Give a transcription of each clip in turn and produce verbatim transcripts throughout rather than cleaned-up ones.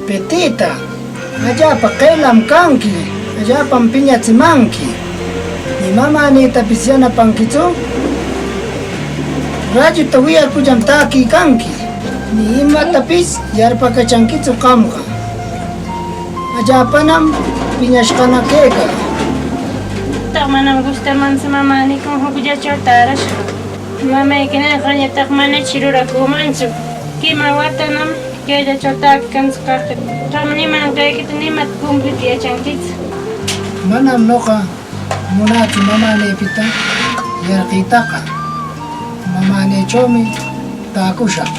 Petita, allapa qilam kanki, allapam piñatsimanki. Ni mamanitapis yanapankichu, radiota wiyakullam takikanki, ni imatapis yarpakachankichu qamqa. Allapanam piñashqana kayka. Manam gustamanchu mamanikun hukllachaw tarashqa. Mamayki ninqañataq manachi rurakumanchu. Kima watanam kayllachaw takikanchik kaqta. Qam nimanqaykita nimata cumplita yachankichu. Manam nuqa munatsu mamanipita yarqiytaqa. Mamanichawmi takushaq.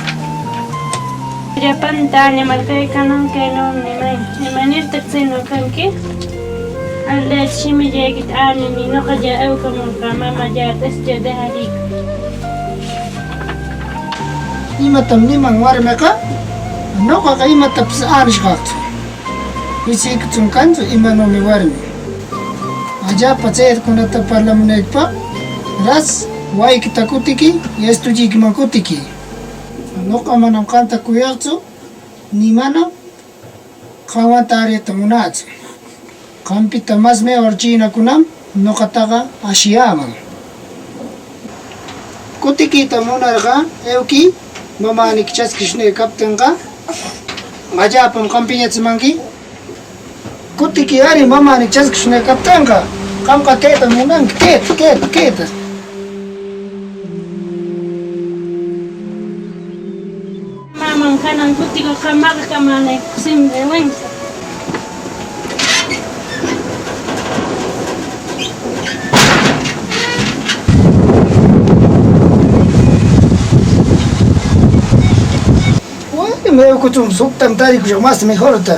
Llapanta animarqaykaman kaynaw nimay. Imanirtaq chaynaw kanki? Allayta shimillaykita animay, nuqalla awkamurqa, mamallataq dejariyku. Imatam niman warmiqa? Nuqaqa imatapis anishaqtsu. Pisiykuchun kanchu imanumi warmi. Allapa chaykunata parlamunaykupaq, ras waykita kutiki, estudiykiman kutiki. Nuqa manam qamta kuyaqtsu, ni manam qamwan tariyta munatsu. Qampita mas mejor chinakunam nuqataqa ashiyaman. Kutikiyta munarqa, awki, mamaniki chaskishniyuq kaptinqa, allapam qam piñatsimanki. Kutiki ari, mamaniki chaskishniyuq kaptinqa, qamqa kaytam munanki, kayta, kayta, kayta. Maman kanan kutiqa qamqa kamanayku sinvergüenza. Bueno, me kuchum suktam tarikushaq más mejorta.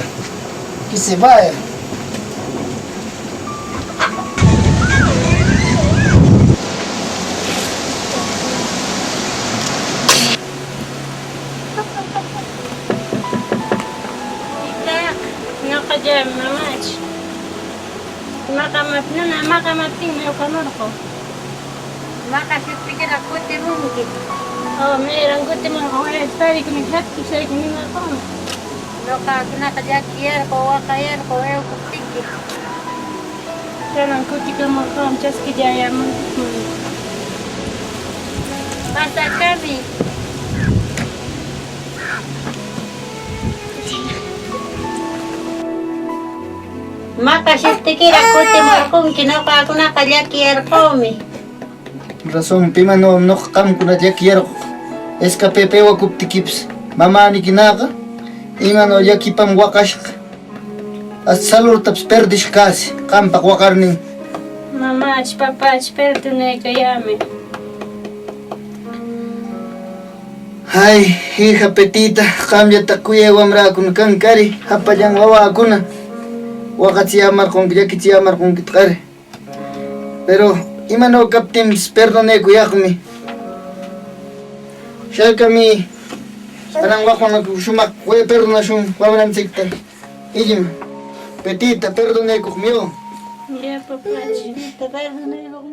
Que se vaya. Itaq, nuqallami mamachi. Maqamap-, nuna maqamaptinmi awkamurqu. Maqa shutiykiraq kutimunki. Oh, mayran kutimunqa, wayas tarikuni, hatun sayku nimarquni. Nuqakunaqa llakiyarqu, waqayarqu, awkuptiki. Kanan kutikamurqam chaskillayamurqun. Pasakami. Maqa shutiykiraq kutimarqunki, nuqakunaqa llakiyarqumi. Razón, pimanö nuqa qamkuna llakiyarqu, escapepa aywakuptikipis, mamanikinaqa imanö llakipam waqashqa. Hasta saludtapis perdishqa kasi, qampaq waqarnin. Mamachi, papachi, perdonaykayämi. Ay, hija Petita, qamllataq kuyay wamräkuna kankari, hapallan wawäkuna waqachiyämarqunki, llakichiyämarqunkitaqari. Pero imanö kaptinpis perdonaykuyaqmi. Sharkami, kanan waqwan shumaq kuyay perdonashun wamranchikta. Illma, Petita, perdonaykuqmi. Ya, papachi. Petita, perdonaykuqmi.